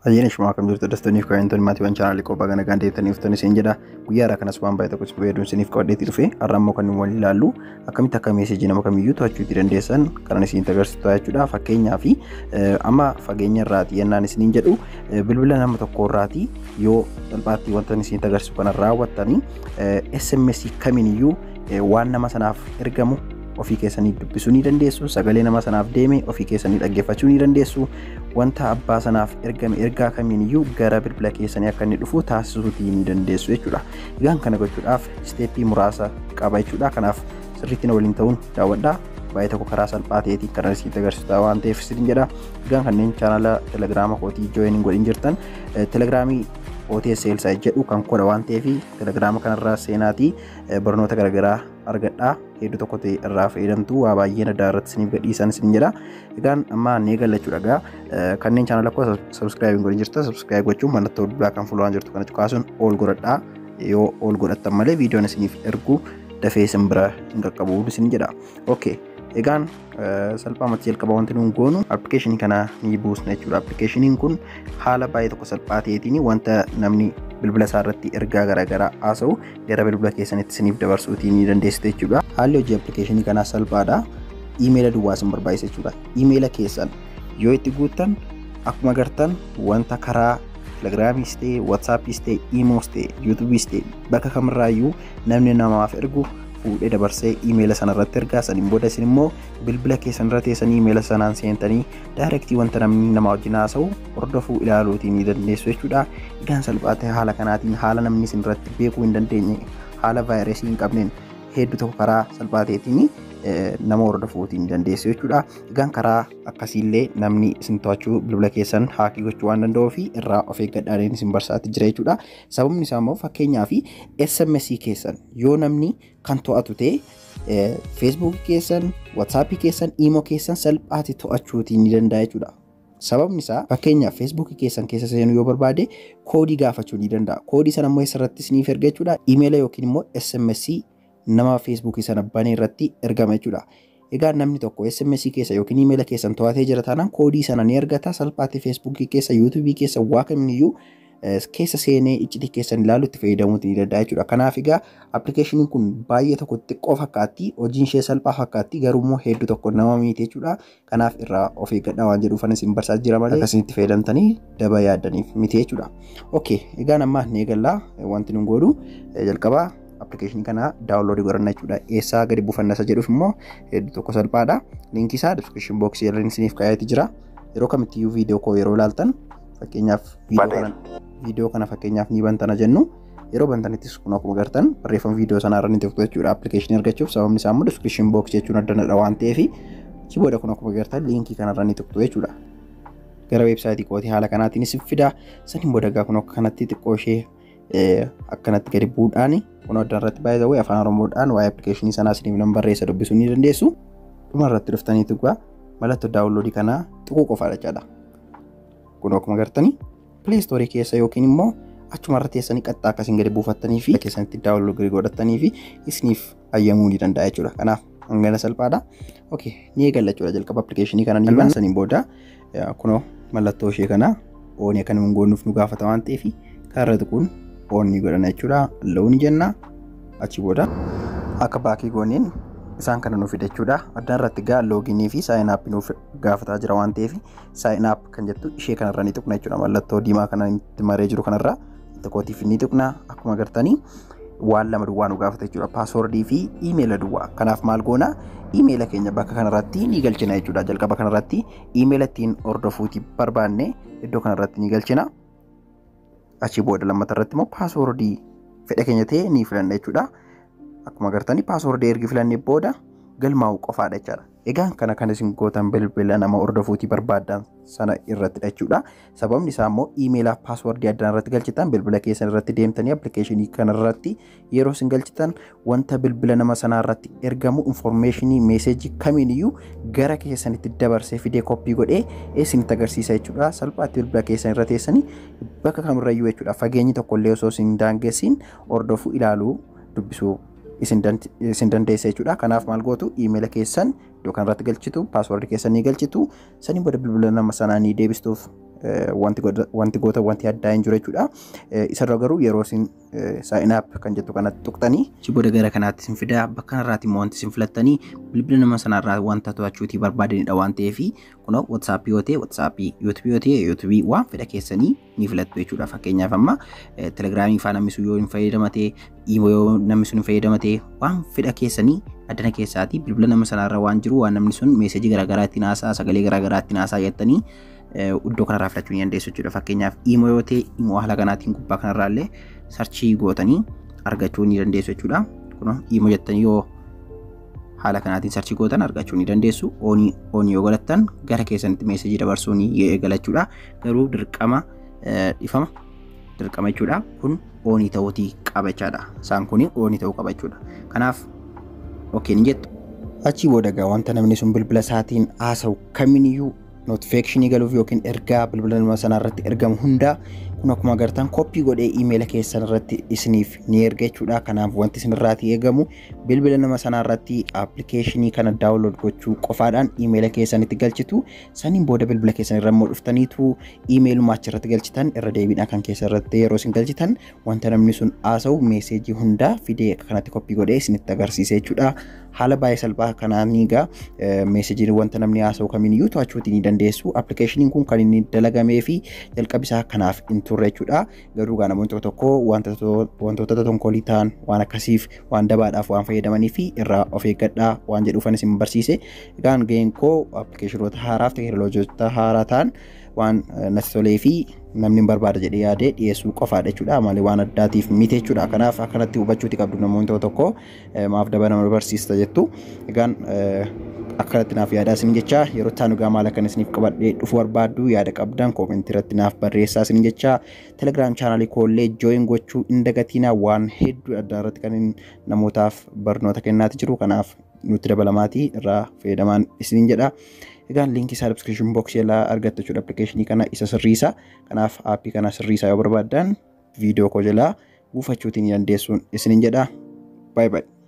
Ayyaana shumaa akkam jirtu dastaniif kaa'intoonni maatiiwwan chaanaalii qophaa kana kan deebitaniif ta'an isin jedha. Guyyaa har'a kanas waan baay'ee tokko isin fayyadu isiniif qabadheetti dhufe. Har'a immoo kan nuyi waliin ilaallu akkamitti akka meeseejii nama kamiyyuu to'achuu itti dandeessan kanan isinitti agarsiisu jechuudha. Fakkeenyaaf amma fageenya irraati yennaan isiniin jedhu bilbila nama tokko irraati yoo salphaatti wanta isinitti agarsiisu kana raawwattanii SMS kamiiniyyuu waan nama sanaaf ergamu ofii keessanii dubbisuu ni dandeessu. Sagalee nama sanaaf deeme ofii keessanii dhaggeeffachuu ni dandeessu. Wanta abbaa sanaaf ergame ergaa kamiiniyyuu gara bilbila keessanii akka inni dhufu taasisuutii ni dandeessu jechuudha. Egaan kana gochuudhaaf isteeppii muraasa qaba jechuudha. Kanaaf sirriitti na waliin ta'uun daawwadhaa. Baay'ee tokko karaa salphaa ta'eetiin kan isinitti agarsiisu waan ta'eef isin jedha. Egaan kanneen chaanala telegiraama kootii jooyin hin godhin jirtan telegiraamii OTS Elsaa jedhu kan koodha waan ta'eef telegiraama kanarraa seenaatii barnoota garaagaraa argadhaa. Hedduu tokko ta'e irraa fayyadamtu waa baay'een adda irratti isiniif gadhiisan isin jedha. Egaan amma ni eegalla jechuudha. Egaa kanneen chaanala koo subscribe hin godhin jirtan subscribe gochuun mallattoo bilbilaa kan fuulduraan jirtu kana cuqaasuun ol godhadhaa. Yoo ol godhattan malee viidiyoon isiniif ergu dafee isin bira hin qaqqabu isin jedha. Okay. Egaan salphaamatti jalqaba wanti nuun goonu appilikeeshinii kana ni buusna jechuudha. Appilikeeshiniin kun haala baay'ee tokko salphaa ta'eetiin wanta namni bilbila isaa irratti ergaa garaagaraa haasa'u gara bilbila keessanitti isiniif dabarsuutii ni dandeessitu jechuudha. Haalli hojii appilikeeshinii kanaa salphaadha. Iimeela duwwaa isin barbaachisa jechuudha. Iimeela keessan yoo itti guuttan akkuma agartan wanta karaa Telegiraamiis ta'e, Waatsaappiis ta'e, Iimoos ta'e, Yuutuubiis ta'e bakka kamirraayyuu namni namaaf ergu fuudhee dabarsee iimeela sanarratti ergaa. Saniin booda isin immoo bilbila keessan irra teessanii iimeela sanaan seentanii daayirektii wanta namni nama wajjin haasa'u hordofuu ilaaluutii ni dandeessu jechuudha. Egaan salphaa ta'e haala kanaatiin haala namni isin irratti beekuu hin dandeenye haala vaayirasii hin qabneen hedduu tokko karaa salphaa ta'eetiin nama hordofuutii ni dandeessu jechuudha. Egaan karaa akkasiillee namni isin to'achuu bilbila keessan haakii gochuu waan danda'uuf irraa of eeggadhaan isin barsaatti jira jechuudha. Sababni isaa immoo fakkeenyaaf SMS keessan yoo namni kan to'atu ta'e Facebook keessan, WhatsApp keessan, Imo keessan salphaatti to'achuutii ni danda'a jechuudha. Sababni isaa fakkeenyaaf Facebook keessan keessa seenuu yoo barbaade koodii gaafachuu ni danda'a. Koodii sana immoo eessarratti isiniif erga jechuudha. Imeela yookiin immoo SMS nama Facebook sana banee irratti ergama jechuudha. Egaa namni tokko SMS keessa yookiin imeela keessan to'atee jira taanaan koodii sana ni argata. Salphaatti Facebook keessa, YouTube keessa waa kamiyyuu keessa seenee iccitii keessan ilaalu itti fayyadamuu ni danda'a jechuudha. Kanaaf egaa appilikeeshiniin kun baay'ee tokko xiqqoo fakkaatti, hojiin ishee salphaa fakkaatti, garuu immoo hedduu tokko nama miiti jechuudha. Kanaaf irraa of eeggadhaa waan jedhuuf anis isin barsaa jira malee akkasiin itti fayyadamtanii daba yaaddaniif miti jechuudha. Okay, egaan amma ni eegallaa. Wanti nun godhu jalqabaa appilikeeshinii kana daawunloodii godhanna jechuudha. Eessaa gadi buufanna isa jedhuuf immoo hedduu tokko salphaadha. Liinkii isaa diskiripshin booksii irra isiniif kaa'eeti jira. Yeroo kamittiyyuu viidiyoo koo yeroo ilaaltan fakkeenyaaf viidiyoo kana fakkeenyaaf ni bantana jennu yeroo bantanittis kun akkuma agartan barreeffama viidiyoo sanaa irra ni tuqxu jechuudha. Appilikeeshinii argachuuf sababni isaa immoo diskiripshin booksii jechuun addanadha waan ta'eef achi booda kun akkuma agartan liinkii kanarra ni tuqxu jechuudha. Gara weebsaayitii kootii haala kanaatiin isin fida. Saniin booda egaa kun akka kanatti xiqqoo ishee akkanatti gadi bu'uudhaan kun adda irratti baay'ee ta'uu afaan Oromoodhaan waa'ee appilikeeshinii sanaa isiniif nan barreessa dubbisuu ni dandeessu. Dhuma irratti dhuftanii tuqaa mallattoo daawunloodii kanaa tuquu qofaadha jechaadha. Kun akkuma agartanii Play Store keessa yookiin immoo achuma irra teessanii qaxxaa akkasiin gadi buufattanii fi keessanitti daawunloodii godhattanii fi isiniif ayyamuu ni danda'a jechuudha. Kanaaf hangana salphaadha. Okay, ni eegalla jechuudha jalqaba appilikeeshinii kana ni banna. Saniin booda kunoo mallattoo ishee kana oonii akka nuun goonnuuf nu gaafata waan ta'eef karra tuquun oonii godhana jechuudha. Loon jenna achi booda akka baakii gooneen isaan kana nuuf fida jechuudha. Addaan irratti gaa looginii fi saayin aappii nuuf gaafataa jira waan ta'eef saayin app kan jettu ishee kanarra ni tuqna jechuudha. Mallattoo diimaa kana itti maree jiru kanarra tokkootiif ni tuqna. Akkuma agartanii waan lama duwwaa nu gaafata jechuudha. Paaswordii fi iimeela duwwaa. Kanaaf maal goona? Iimeela keenya bakka kanarratti ni galchina jechuudha. Jalqaba kanarratti iimeela ittiin hordofuuti barbaanne iddoo kanarratti ni galchina. Achi booda lammata irratti immoo paaswordii fedha keenya ta'e ni filanna jechuudha. Akkuma agartanii paaswordii ergi filannee booda galmaa'uu qofaadha jechaadha. Egaan kana kan isin gootan bilbila nama hordofuutii barbaaddan sana irrattidha jechuudha. Sababni isaa immoo iimeelaaf paaswordii addaan irratti galchitan bilbila keessan irratti deemtanii appilikeeshinii kana irratti yeroo isin galchitan wanta bilbila nama sanaa irratti ergamu infoormeeshinii meeseejii kamiiniyyuu gara keessanitti dabarsee fidee koppii godhee isinitti agarsiisa jechuudha. Salphaatti bilbila keessan irra teessanii bakka kamirrayyuu jechuudha. Fageenyi tokkollee osoo isin daangessiin hordofuu ilaaluu dubbisuu isin dandeessa jechuudha. Kanaaf maal gootu? Iimeela keessan iddoo kanarratti galchitu, paaswordii keessan ni galchitu, saniin booda bilbila nama sanaa ni deebistuuf Wanti goota wanti addaa hin jiru jechuudha. Isarra garuu yeroo isin sign up kan jettu kanatti tuqxanii achi booda gara kanaatti isin fida. Bakka kanarraati immoo wanti isin filattanii bilbila nama sanarraa wanta to'achuutii barbaadanidha waan ta'eef, kunoo WhatsAppii yoo ta'e WhatsAppii, YouTubeii yoo ta'e YouTubeii, waan fedha keessanii ni filattu jechuudha. Fakkeenyaaf amma Telegramii faa namni sun yoo hin fayyadamate, Imo yoo namni sun hin fayyadamate, waan fedha keessanii addana keessaatii bilbila nama sanarra waan jiru, waan namni sun messageii garaagaraa ittiin haasa'a, sagalee garaagaraa ittiin haasa'a jettanii iddoo kanarraa filachuu ni dandeessu jechuudha. Fakkeenyaaf Imo yoo ta'e, Imo haala kanaatiin gubbaa kanarraa illee searchii gootanii argachuu ni dandeessu jechuudha. Kunoo Imo jettanii yoo haala kanaatiin searchii gootan argachuu ni dandeessu. Onii onii yoo godhattan gara keessanitti messageii dabarsuu ni eegala jechuudha. Garuu dirqama, dhifama, dirqama jechuudha. Kun onii ta'uutii qaba jechaadha. Isaan kun onii ta'uu qaba jechuudha. Kanaaf okay ni jettu. Achii booda egaa wanta namni sun bilbila isaatiin haasa'u kamiiniyyuu notificationii galuuf yookiin ergaa bilbila nama sanaa irratti ergamu hundaa kun akkuma agartan copy godhee emaila keessan irratti isiniif ni erga jechuudha. Kanaaf wanti isin irraatii eegamu bilbila nama sanaa irratti applicationii kana download gochuu qofaadhaan emaila keessanitti galchitu. Saniin booda bilbila keessan irra immoo dhuftaniitu emailuma achirratti galchitan irra deebiidhaan kan keessa irratti yeroo isin galchitan wanta namni sun haasa'u messageii hundaa fidee akka kanatti copy godhee isinitti agarsiisa jechuudha. Haala baay'ee salphaa kanaan egaa messageiin wanta namni haasa'u kamiiniyyuu to'achuutii ni dandeessu. Applicationiin kun kan inni dalagamee fi jalqabisaa kanaaf hin turre jechuudha. Garuu gaa namoonni tokko tokko wantoota tonkolii ta'an waan akkasiif waan dabaadhaaf waan fayyadamanii fi irraa of eeggadhaa waan jedhuufan isin barsiise. Egaan gaheen koo applicationoota haaraaf teekinooloojiota haaraa ta'an waan natti tolee fi namni hin barbaada jedhee yaadee dhiyeessuu qofaadha jechuudha. Malee waan addaatiif miti jechuudha. Kanaaf akkanatti hubachuuti qabdu. Namoonni tokko tokko maaf daba nama barsiista jettu. Egaan akkanatti naaf yaadaa isin jecha. Yeroo itti aanu gaa maal akkan isiniif qabadhee dhufuu barbaaddu yaada qabdan commentii irratti naaf barreessaa isin jecha. Telegram channelii koollee join gochuu hin dagatinaa. Waan hedduu addaa irratti kan namootaaf barnoota kennaati jiru. Kanaaf nutti dabalamaatii irraa fayyadamaan isiniin jedha. Egaan linkii isaa description boxii jalaa argattu jechuudha, applicationii kana isa sirriisa. Kanaaf appii kana sirriisaa yoo barbaaddan viidiyoo koo jalaa buufachuutiin dandeessuun isiniin jedha. Baay'ee baay'ee.